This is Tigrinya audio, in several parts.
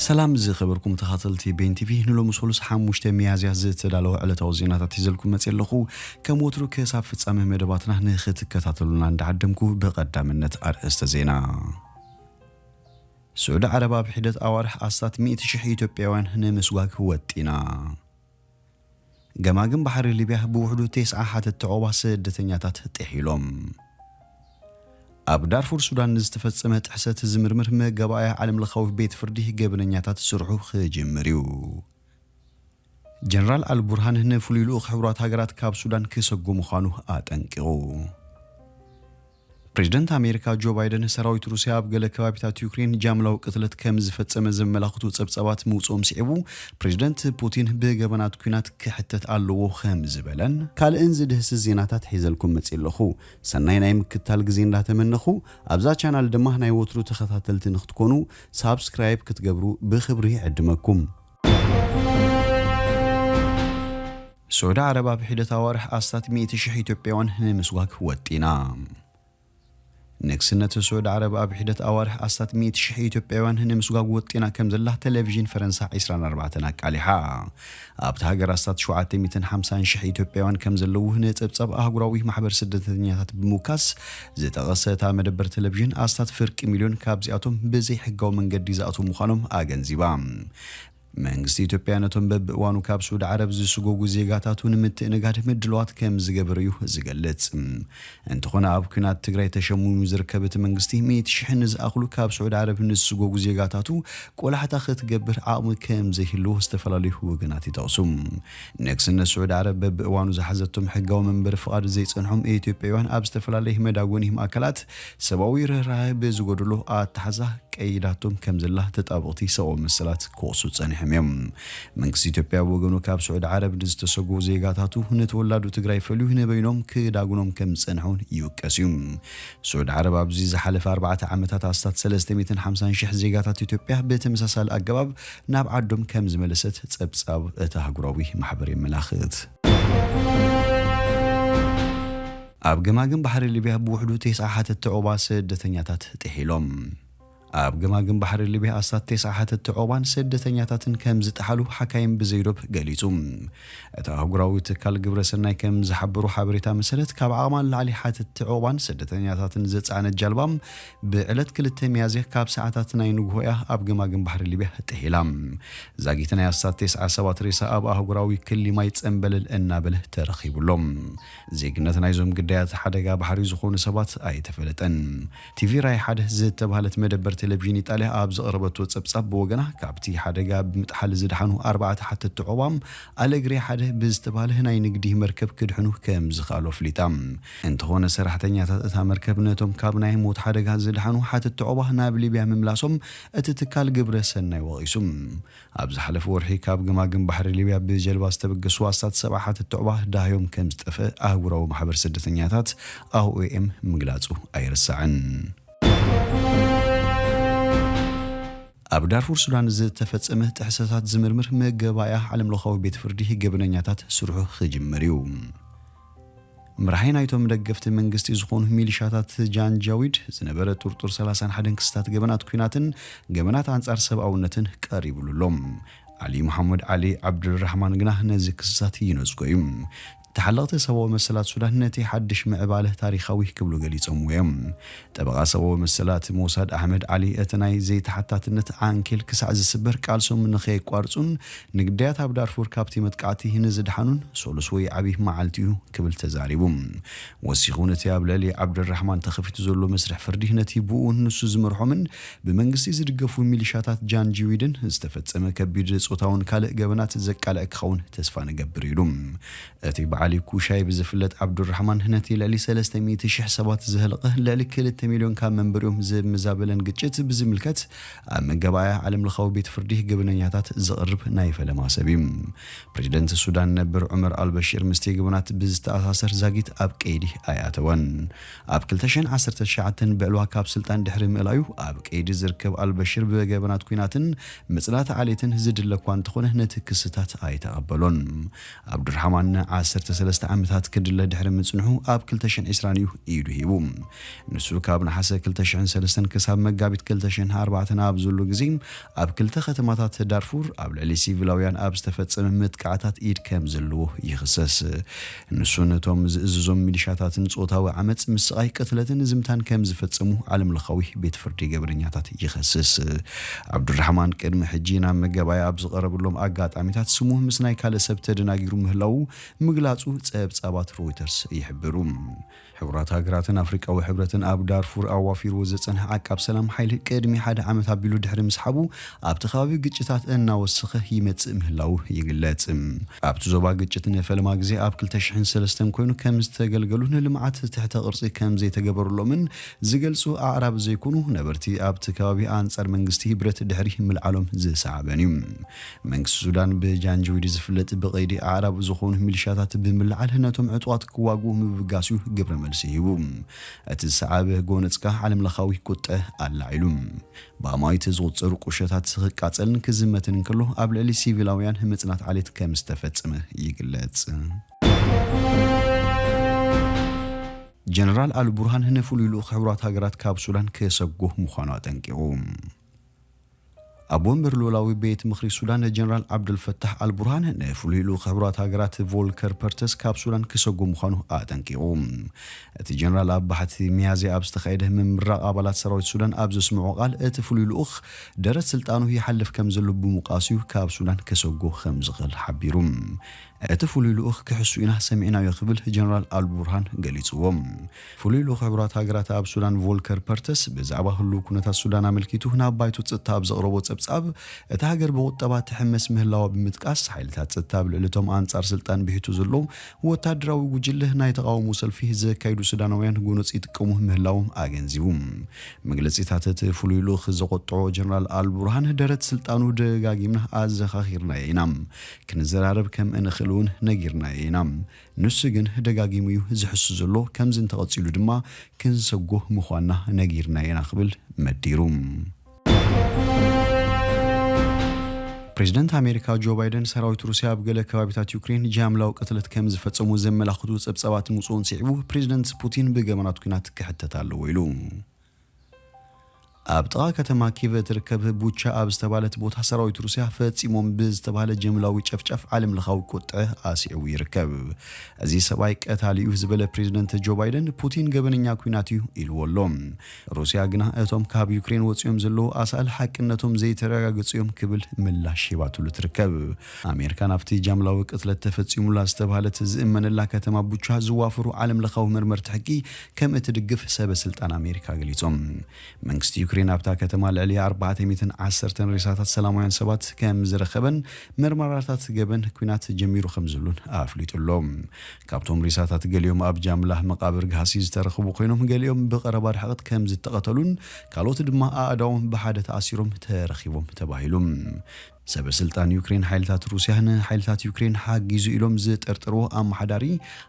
ሰላም ዝኸበርኩም ተኸታተልቲ ቤን ቲቪ፣ ንሎሚ ሰሉስ ሓሙሽተ ሚያዝያ ዝተዳለወ ዕለታዊ ዜናታት ሒዘልኩም መፅእ ኣለኹ። ከም ወትሩ ክሳብ ፍጻሜ መደባትና ንኽትከታተሉና እንዳዓደምኩ፣ ብቐዳምነት ኣርእስተ ዜና። ስዑዲ ዓረብ ኣብ ሒደት ኣዋርሕ ኣስታት ሚእቲ ሽሕ ኢትዮጵያውያን ንምስጓግ ወጢና። ገማግም ባሕሪ ሊብያ ብውሕዱ ተስዓ ሓተትቲ ዑቕባ ስደተኛታት ጥሒሎም። ኣብ ዳርፉር ሱዳን ንዝተፈጸመ ጥሕሰት ዝምርምር መጋባእያ ዓለም ለኻዊ ቤት ፍርዲ ገበነኛታት ስርሑ ክጅምር እዩ። ጀነራል ኣልቡርሃን ንፍሉይ ልኡኽ ሕቡራት ሃገራት ካብ ሱዳን ክሰጉ ምዃኑ ኣጠንቂቑ። ፕሬዝደንት ኣሜሪካ ጆ ባይደን ሰራዊት ሩስያ ኣብ ገለ ከባቢታት ዩክሬን ጃምላዊ ቅትለት ከም ዝፈጸመ ዘመላኽቱ ጸብጻባት ምውጽኦም ስዒቡ፣ ፕሬዝደንት ፑቲን ብገበናት ኲናት ክሕተት ኣለዎ ከም ዝበለን ካልእን ዝድህስስ ዜናታት ሒዘልኩም መጺእ ኣለኹ። ሰናይ ናይ ምክታል ግዜ እንዳተመነኹ፣ ኣብዛ ቻናል ድማ ናይ ወትሩ ተኸታተልቲ ንክትኮኑ ሳብስክራይብ ክትገብሩ ብኽብሪ ይዕድመኩም። ስዑዲ ዓረብ ኣብ ሒደት ኣዋርሕ ኣስታት ሚእቲ ሽሕ ኢትዮጵያውያን ንምስጓግ ወጢና። ንግስነት ስዑዲ ዓረብ ኣብ ሒደት ኣዋርሕ ኣስታት ሚእቲ ሽሕ ኢትዮጵያውያን ንምስጓግ ወጢና ከም ዘላ ቴሌቪዥን ፈረንሳ ዕስራን ኣርባዕተን ኣቃሊሓ። ኣብቲ ሃገር ኣስታት ሸውዓተ ሚእትን ሓምሳን ሽሕ ኢትዮጵያውያን ከም ዘለዉ ንጸብጻብ ኣህጉራዊ ማሕበር ስደተኛታት ብምውካስ ዝጠቐሰ እታ መደበር ቴሌቪዥን፣ ኣስታት ፍርቂ ሚልዮን ካብዚኣቶም ብዘይሕጋዊ መንገዲ ዝኣትዉ ምዃኖም ኣገንዚባ። መንግስቲ ኢትዮጵያ ነቶም በብእዋኑ ካብ ስዑዲ ዓረብ ዝስጎጉ ዜጋታቱ ንምትእንጋድ ምድለዋት ከም ዝገበረ እዩ ዝገልጽ። እንተኾነ ኣብ ኲናት ትግራይ ተሸሚሙ ዝርከብ እቲ መንግስቲ፣ ሚእቲ ሽሕ ንዝኣኽሉ ካብ ስዑዲ ዓረብ ንዝስጎጉ ዜጋታቱ ቆላሕታ ክትገብር ዓቕሚ ከም ዘይህልዎ ዝተፈላለዩ ወገናት ይጠቕሱ። ንግስነት ስዑዲ ዓረብ በብእዋኑ ዝሓዘቶም ሕጋዊ መንበሪ ፍቓድ ዘይጸንሖም ኢትዮጵያውያን ኣብ ዝተፈላለዩ መዳጎኒ ማእከላት ሰብኣዊ ርህራሄ ብዝጎደሎ ኣተሓዛ ቀይዳቶም ከም ዘላ ተጣበቕቲ ሰብኣዊ መሰላት ክወቕሱ ጸኒሖም እዮም። መንግስቲ ኢትዮጵያ ብወገኑ ካብ ስዑዲ ዓረብ ንዝተሰጉ ዜጋታቱ ንተወላዱ ትግራይ ፈልዩ ንበይኖም ክዳጉኖም ከም ዝጸንሐ እውን ይውቀስ እዩ። ስዑዲ ዓረብ ኣብዚ ዝሓለፈ ኣርባዕተ ዓመታት ኣስታት ሰለስተ ሚእትን ሓምሳን ሽሕ ዜጋታት ኢትዮጵያ ብተመሳሳሊ ኣገባብ ናብ ዓዶም ከም ዝመለሰት ጸብጻብ እቲ ኣህጉራዊ ማሕበር የመላኽት። ኣብ ገማግም ባሕሪ ሊብያ ብውሕዱ ተስዓ ሓተትቲ ዑቕባ ስደተኛታት ጥሒሎም። ኣብ ገማግም ባሕሪ ሊብያ ኣስታት ተስዓ ሓተትቲ ዑቕባን ስደተኛታትን ከም ዝጠሓሉ ሓካይም ብዘይዶብ ገሊጹ። እቲ ኣህጉራዊ ትካል ግብረ ሰናይ ከም ዝሓበሩ ሓበሬታ መሰረት፣ ካብ ዓቕማ ንላዕሊ ሓተትቲ ዑቕባን ስደተኛታትን ዘጻዕነት ጃልባ ብዕለት ክልተ ሚያዝያ ካብ ሰዓታት ናይ ንግሆ እያ ኣብ ገማግም ባሕሪ ሊብያ ጥሒላ። ዛጊት ናይ ኣስታት ተስዓ ሰባት ሬሳ ኣብ ኣህጉራዊ ክሊ ማይ ጸንበለል እናበለ ተረኺቡ ኣሎ። ዜግነት ናይዞም ግዳያት ሓደጋ ባሕሪ ዝኾኑ ሰባት ኣይተፈለጠን። ቲቪ ራይ ሓደ ዝተባህለት መደበር ቴሌቪዥን ኢጣልያ ኣብ ዘቕረበቶ ጸብጻብ ብወገና፣ ካብቲ ሓደጋ ብምጥሓል ዝደሓኑ ኣርባዕተ ሓተትቲ ዑቕባ ኣለግሪ ሓደ ብዝተባህለ ናይ ንግዲ መርከብ ክድሕኑ ከም ዝኸኣሉ ኣፍሊጣ። እንተኾነ ሰራሕተኛታት እታ መርከብ ነቶም ካብ ናይ ሞት ሓደጋ ዝደሓኑ ሓተትቲ ዑቕባ ናብ ሊብያ ምምላሶም እቲ ትካል ግብረ ሰናይ ወቒሱ። ኣብ ዝሓለፈ ወርሒ ካብ ገማግም ባሕሪ ሊብያ ብጀልባ ዝተበገሱ ኣስታት ሰብዓ ሓተትቲ ዑቕባ ዳህዮም ከም ዝጠፍአ ኣህጉራዊ ማሕበር ስደተኛታት ኣይ ኦ ኤም ምግላጹ ኣይርሳዕን። ኣብ ዳርፉር ሱዳን ዝተፈጸመ ጥሕሰታት ዝምርምር መገባእያ ዓለም ለኻዊ ቤት ፍርዲ ገበነኛታት ስርሑ ክጅምር እዩ። መራሒ ናይቶም ደገፍቲ መንግስቲ ዝኾኑ ሚሊሻታት ጃንጃዊድ ዝነበረ ጥርጡር ሰላሳን ሓደን ክስታት ገበናት ኲናትን ገበናት ኣንጻር ሰብኣውነትን ቀሪብሉ ኣሎ። ዓሊ መሓመድ ዓሊ ዓብዱልራሕማን ግና ነዚ ክስታት ይነጽጎ እዩ። ተሓለቕቲ ሰብኣዊ መሰላት ሱዳን ነቲ ሓድሽ ምዕባለ ታሪኻዊ ክብሉ ገሊጾምዎ እዮም። ጠበቓ ሰብኣዊ መሰላት ሞሳድ ኣሕመድ ዓሊ፣ እቲ ናይ ዘይተሓታትነት ዓንኬል ክሳዕ ዝስበር ቃልሶም ንኸየቋርጹን ንግዳያት ኣብ ዳርፉር ካብቲ መጥቃዕቲ ንዝድሓኑን ሰሉስ ወይ ዓቢ መዓልቲ እዩ ክብል ተዛሪቡ። ወሲኹ፣ ነቲ ኣብ ልዕሊ ዓብደልራሕማን ተኸፊቱ ዘሎ መስርሕ ፍርዲ ነቲ ብኡ ንሱ ዝመርሖምን ብመንግስቲ ዝድገፉ ሚሊሻታት ጃንጂዊድን ዝተፈጸመ ከቢድ ጾታውን ካልእ ገበናት ዘቃልዕ ክኸውን ተስፋ ንገብር ኢሉ። እቲ ብዓሊ ኩሻይ ብዝፍለጥ ዓብዱራሕማን ነቲ ልዕሊ ሰለስተ ሚእቲ ሽሕ ሰባት ዘህለቐ ልዕሊ ክልተ ሚልዮን ካብ መንበሪኦም ዘመዛበለን ግጭት ብዝምልከት ኣብ መገባእያ ዓለምለኻዊ ቤት ፍርዲ ገበነኛታት ዘቕርብ ናይ ፈለማ ሰብ እዩ። ፕሬዚደንት ሱዳን ነበር ዑመር ኣልበሽር ምስቲ ገበናት ብዝተኣሳሰር ዛጊት ኣብ ቀይዲ ኣይኣተወን። ኣብ ክልተ ሽሕን ዓሰርተ ትሽዓተን ብዕልዋ ካብ ስልጣን ድሕሪ ምእላዩ ኣብ ቀይዲ ዝርከብ ኣልበሽር ብገበናት ኲናትን ምጽናት ዓሌትን ዝድለ እኳ እንተኾነ ነቲ ክስታት ኣይተቐበሎን። ኣብዱርሓማን ንዓሰርተ ሰለስተ ዓመታት ክድለ ድሕሪ ምጽንሑ ኣብ ክልተ ሽሕን ዕስራን እዩ ኢዱ ሂቡ። ንሱ ካብ ነሓሰ ክልተ ሽሕን ሰለስተን ክሳብ መጋቢት ክልተ ሽሕን ኣርባዕተን ኣብ ዘሎ ግዜ ኣብ ክልተ ከተማታት ዳርፉር ኣብ ልዕሊ ሲቪላውያን ኣብ ዝተፈጸመ መጥቃዕታት ኢድ ከም ዘለዎ ይኽሰስ። ንሱ ነቶም ዝእዝዞም ሚሊሻታትን ጾታዊ ዓመጽ፣ ምስቓይ፣ ቅትለትን ዝምታን ከም ዝፈጸሙ ዓለምለኻዊ ቤት ፍርዲ ገበነኛታት ይኸስስ። ዓብዱራሕማን ቅድሚ ሕጂ ናብ መጋባእያ ኣብ ዝቐረበሎም ኣጋጣሚታት ስሙ ምስ ናይ ካልእ ሰብ ተደናጊሩ ምህላዉ ምግላጹ ጸብጻባት ሮይተርስ ይሕብሩ። ሕቡራት ሃገራትን ኣፍሪቃዊ ሕብረትን ኣብ ዳርፉር ኣዋፊርዎ ዝጸንሐ ዓቃብ ሰላም ሓይሊ ቅድሚ ሓደ ዓመት ኣቢሉ ድሕሪ ምስሓቡ ኣብቲ ከባቢ ግጭታት እናወሰኸ ይመጽእ ምህላዉ ይግለጽ። ኣብቲ ዞባ ግጭት ንፈለማ ግዜ ኣብ ክልተ ሽሕን ሰለስተን ኮይኑ ከም ዝተገልገሉ፣ ንልምዓት ትሕተ ቅርጺ ከም ዘይተገበረሎምን ዝገልጹ ኣዕራብ ዘይኮኑ ነበርቲ ኣብቲ ከባቢ ኣንጻር መንግስቲ ብረት ድሕሪ ምልዓሎም ዝሰዓበን እዩ። መንግስቲ ሱዳን ብጃንጃዊድ ዝፍለጥ ብቐይዲ ኣዕራብ ዝኾኑ ሚሊሻታት ብምልዓል ነቶም ዕጡቓት ክዋግኡ ምብጋስ እዩ ግብረ መልሲ ሂቡ። እቲ ዝሰዓበ ጎነጽ ከኣ ዓለምለኻዊ ቁጥዐ ኣላዒሉ። ብኣማኢት ዝቑጸሩ ቁሸታት ክቃጸልን ክዝመትን እንከሎ ኣብ ልዕሊ ሲቪላውያን ምጽናት ዓሌት ከም ዝተፈጸመ ይግለጽ። ጀነራል ኣልቡርሃን ንፍሉይ ልኡኽ ሕቡራት ሃገራት ካብ ሱዳን ክሰጎ ምዃኑ ኣጠንቂቑ። ኣብ ወንበር ልኡላዊ ቤት ምኽሪ ሱዳን ጀነራል ዓብደልፈታሕ ኣልቡርሃን ንፍሉይ ልኡኽ ሕቡራት ሃገራት ቮልከር ፐርተስ ካብ ሱዳን ክሰጉ ምዃኑ ኣጠንቂቑ። እቲ ጀነራል ኣብ ባሕቲ ሚያዝያ ኣብ ዝተኻየደ ምምራቕ ኣባላት ሰራዊት ሱዳን ኣብ ዘስምዖ ቃል፣ እቲ ፍሉይ ልኡኽ ደረት ስልጣኑ ይሓልፍ ከም ዘሎ ብምውቃስ እዩ ካብ ሱዳን ክሰጉ ከም ዝኽእል ሓቢሩ። እቲ ፍሉይ ልኡኽ ክሕሱ ኢና ሰሚዕናዮ ክብል ጀነራል ኣልቡርሃን ገሊጽዎ። ፍሉይ ልኡኽ ሕቡራት ሃገራት ኣብ ሱዳን ቮልከር ፐርተስ ብዛዕባ ህሉው ኩነታት ሱዳን ኣመልኪቱ ናብ ባይቶ ጸጥታ ኣብ ዘቕረቦ ጸብጻብ፣ እታ ሃገር ብቁጠባ ትሕመስ ምህላዋ ብምጥቃስ፣ ሓይልታት ጸጥታ ኣብ ልዕሊ እቶም ኣንጻር ስልጣን ብሒቱ ዘሎ ወታደራዊ ጉጅለ ናይ ተቓውሞ ሰልፊ ዘካይዱ ሱዳናውያን ጎነጽ ይጥቀሙ ምህላዎም ኣገንዚቡ። መግለጺታት እቲ ፍሉይ ልኡኽ ዘቖጥዖ ጀነራል ኣልቡርሃን፣ ደረት ስልጣኑ ደጋጊምና ኣዘኻኺርናዮ ኢና። ክንዘራረብ ከም እንኽእል እውን ነጊርናዮ ኢና። ንሱ ግን ደጋጊሙ እዩ ዝሕሱ ዘሎ። ከምዚ እንተቐጺሉ ድማ ክንሰጎ ምዃንና ነጊርናዮ ኢና ክብል መዲሩ። ፕሬዚደንት ኣሜሪካ ጆ ባይደን፣ ሰራዊት ሩስያ ኣብ ገለ ከባቢታት ዩክሬን ጃምላዊ ቅትለት ከም ዝፈጸሙ ዘመላኽቱ ጸብጻባት ምውጽኡን ስዒቡ፣ ፕሬዚደንት ፑቲን ብገበናት ኲናት ክሕተት ኣለዎ ኢሉ። ኣብ ጥቓ ከተማ ኪቭ እትርከብ ቡቻ ኣብ ዝተባህለት ቦታ፣ ሰራዊት ሩስያ ፈጺሞም ብዝተባህለ ጀምላዊ ጨፍጫፍ ዓለምለኻዊ ቁጥዐ ኣስዒቡ ይርከብ። እዚ ሰብኣይ ቀታሊ እዩ ዝበለ ፕሬዚደንት ጆ ባይደን፣ ፑቲን ገበነኛ ኲናት እዩ ኢልዎ ኣሎ። ሩስያ ግና፣ እቶም ካብ ዩክሬን ወጺኦም ዘለዉ ኣሳእል ሓቅነቶም ዘይተረጋገጹ እዮም ክብል ምላሽ ሂባትሉ ትርከብ። ኣሜሪካ ናብቲ ጃምላዊ ቅትለት ተፈጺሙላ ዝተባህለት ዝእመነላ ከተማ ቡቻ ዝዋፈሩ ዓለምለኻዊ መርመርቲ ሕጊ ከም እትድግፍ ሰበ ስልጣን ኣሜሪካ ገሊጾም። መንግስቲ ዩክሬን ኣብታ ከተማ ልዕሊ ኣርባዕተ ሚእትን ዓሰርተን ሬሳታት ሰላማውያን ሰባት ከም ዝረኸበን፣ መርመራታት ገበን ኲናት ጀሚሩ ከም ዘሎን ኣፍሊጡ ኣሎ። ካብቶም ሬሳታት ገሊኦም ኣብ ጃምላ መቓብር ጋህሲ ዝተረኽቡ ኮይኖም፣ ገሊኦም ብቐረባ ርሕቐት ከም ዝተቐተሉን ካልኦት ድማ ኣእዳዎም ብሓደ ተኣሲሮም ተረኺቦም ተባሂሉ። ሰበ ስልጣን ዩክሬን፣ ሓይልታት ሩስያ ንሓይልታት ዩክሬን ሓጊዙ ኢሎም ዝጠርጥርዎ ኣመሓዳሪ፣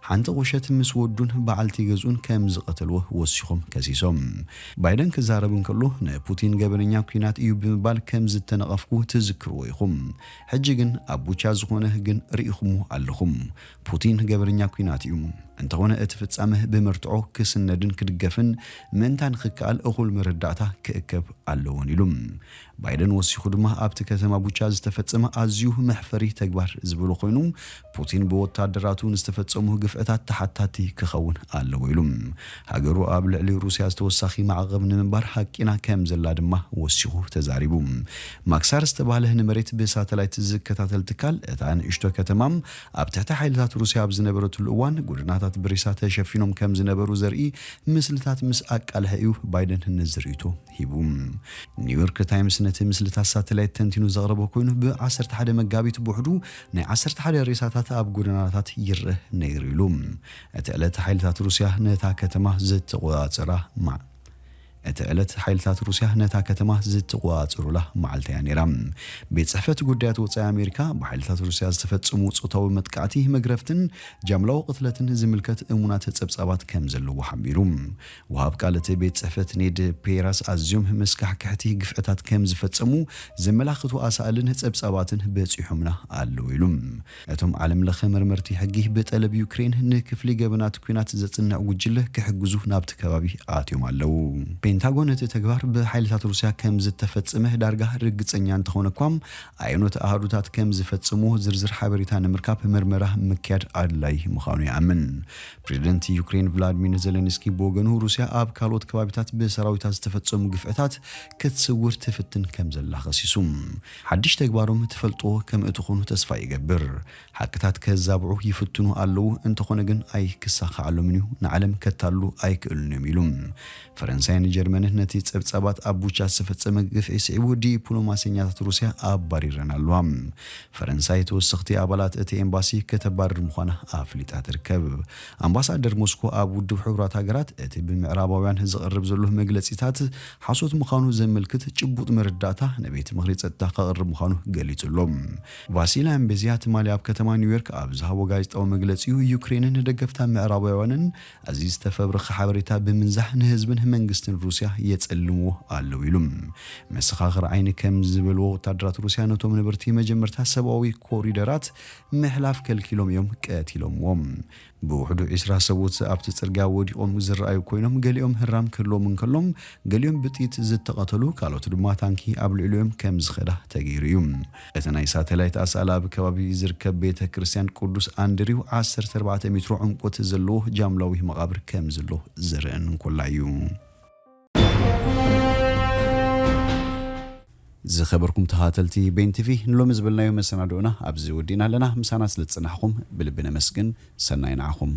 ሓንቲ ቁሸት ምስ ወዱን በዓልቲ ገዝኡን ከም ዝቐተልዎ ወሲኾም ከሲሶም። ባይደን ክዛረብ እንከሎ፣ ንፑቲን ገበነኛ ኲናት እዩ ብምባል ከም ዝተነቐፍኩ ትዝክርዎ ኢኹም። ሕጂ ግን ኣብ ቡቻ ዝኾነ ግን ርኢኹሞ ኣለኹም። ፑቲን ገበነኛ ኲናት እዩ። እንተኾነ እቲ ፍጻመ ብመርትዖ ክስነድን ክድገፍን ምእንታን ክከኣል እኹል መረዳእታ ክእከብ ኣለዎን ኢሉ። ባይደን ወሲኹ ድማ፣ ኣብቲ ከተማ ቡቻ ዝተፈጸመ ኣዝዩ መሕፈሪ ተግባር ዝበሎ ኮይኑ፣ ፑቲን ብወታደራቱ ንዝተፈጸሙ ግፍዕታት ተሓታቲ ክኸውን ኣለዎ ኢሉ። ሃገሩ ኣብ ልዕሊ ሩስያ ዝተወሳኺ ማዕቐብ ንምንባር ሃቂና ከም ዘላ ድማ ወሲኹ ተዛሪቡ። ማክሳር ዝተባህለ ንመሬት ብሳተላይት ዝከታተል ትካል፣ እታ ንእሽቶ ከተማ ኣብ ትሕቲ ሓይልታት ሩስያ ኣብ ዝነበረትሉ እዋን፣ ጎደናታት ብሬሳ ተሸፊኖም ከም ዝነበሩ ዘርኢ ምስልታት ምስ ኣቃልሐ እዩ ባይደን ነዚ ርእይቶ ሂቡ። ኒውዮርክ ታይምስ ነቲ ምስልታት ሳተላይት ተንቲኑ ዘቕረቦ ኮይኑ፣ ብ ዓሰርተ ሓደ መጋቢት ብውሕዱ ናይ ዓሰርተ ሓደ ሬሳታት ኣብ ጎደናታት ይረአ ነይሩ ኢሉ። እቲ ዕለት ሓይልታት ሩስያ ነታ ከተማ ዝተቖጻጸራ ማ-፣ እቲ ዕለት ሓይልታት ሩስያ ነታ ከተማ ዝተቖጻጸሩላ መዓልቲ እያ ነይራ። ቤት ጽሕፈት ጉዳያት ወጻኢ ኣሜሪካ፣ ብሓይልታት ሩስያ ዝተፈጸሙ ጾታዊ መጥቃዕቲ፣ መግረፍትን ጃምላዊ ቅትለትን ዝምልከት እሙናት ጸብጻባት ከም ዘለዎ ሓቢሩ። ወሃብ ቃል እቲ ቤት ጽሕፈት ኔድ ፔራስ፣ ኣዝዮም መስካሕክሕቲ ግፍዕታት ከም ዝፈጸሙ ዘመላኽቱ ኣሳእልን ጸብጻባትን በጺሖምና ኣለዉ ኢሉ። እቶም ዓለም ለኸ መርመርቲ ሕጊ ብጠለብ ዩክሬን ንክፍሊ ገበናት ኲናት ዘጽንዕ ጉጅለ ክሕግዙ ናብቲ ከባቢ ኣትዮም ኣለዉ። ፔንታጎን እቲ ተግባር ብሓይልታት ሩስያ ከም ዝተፈጸመ ዳርጋ ርግጸኛ እንተኾነ እኳ፣ ኣየኖት ኣሃዱታት ከም ዝፈጸሙ ዝርዝር ሓበሬታ ንምርካብ መርመራ ምክያድ ኣድላይ ምዃኑ ይኣምን። ፕሬዝደንት ዩክሬን ቭላድሚር ዜሌንስኪ ብወገኑ፣ ሩስያ ኣብ ካልኦት ከባቢታት ብሰራዊታ ዝተፈጸሙ ግፍዕታት ክትስውር ትፍትን ከም ዘላ ከሲሱ። ሓድሽ ተግባሮም ትፈልጥዎ ከም እትኾኑ ተስፋ ይገብር። ሓቅታት ከዛብዑ ይፍትኑ ኣለዉ፣ እንተኾነ ግን ኣይክሳኻዓሎምን እዩ፣ ንዓለም ከታሉ ኣይክእሉን እዮም ኢሉ። ፈረንሳይን ጀርመንን ነቲ ጸብጻባት ኣብ ቡቻ ዝተፈጸመ ግፍዒ ስዒቡ ዲፕሎማሰኛታት ሩስያ ኣባሪረን ኣለዋ። ፈረንሳይ ተወሰኽቲ ኣባላት እቲ ኤምባሲ ከተባርር ምዃና ኣፍሊጣ ትርከብ። ኣምባሳደር ሞስኮ ኣብ ውድብ ሕቡራት ሃገራት እቲ ብምዕራባውያን ዝቐርብ ዘሎ መግለጺታት ሓሶት ምዃኑ ዘመልክት ጭቡጥ መረዳእታ ንቤት ምኽሪ ጸጥታ ከቕርብ ምዃኑ ገሊጹ ኣሎ። ቫሲል ኣምቤዚያ ትማሊ ኣብ ከተማ ኒውዮርክ ኣብ ዝሃቦ ጋዜጣዊ መግለጺኡ፣ ዩክሬንን ደገፍታ ምዕራባውያንን እዚ ዝተፈብረኸ ሓበሬታ ብምንዛሕ ንህዝብን መንግስትን ሩስያ የጸልምዎ ኣለዉ ኢሉ። መሰኻኽር ዓይኒ ከም ዝበልዎ፣ ወታደራት ሩስያ ነቶም ነበርቲ መጀመርታ ሰብኣዊ ኮሪደራት ምሕላፍ ከልኪሎም እዮም ቀቲሎምዎም። ብውሕዱ ዒስራ ሰብኡት ኣብቲ ጽርግያ ወዲቖም ዝረኣዩ ኮይኖም፣ ገሊኦም ህራም ክህልዎም እንከሎም፣ ገሊኦም ብጥይት ዝተቐተሉ፣ ካልኦት ድማ ታንኪ ኣብ ልዕሊኦም ከም ዝኸዳ ተገይሩ እዩ። እቲ ናይ ሳተላይት ኣሳእላ ኣብ ከባቢ ዝርከብ ቤተ ክርስቲያን ቅዱስ ኣንድሪው ዓሰርተ ኣርባዕተ ሜትሮ ዕምቆት ዘለዎ ጃምላዊ መቓብር ከም ዘሎ ዘርእን እንኮላ እዩ። ዝኸበርኩም ተኸታተልቲ ቤን ቲቪ፣ ንሎሚ ዝበልናዮ መሰናድኦና ኣብዚ ወዲእና ኣለና። ምሳና ስለ ዝጸናሕኩም ብልቢ ነመስግን። ሰናይ ንዓኹም።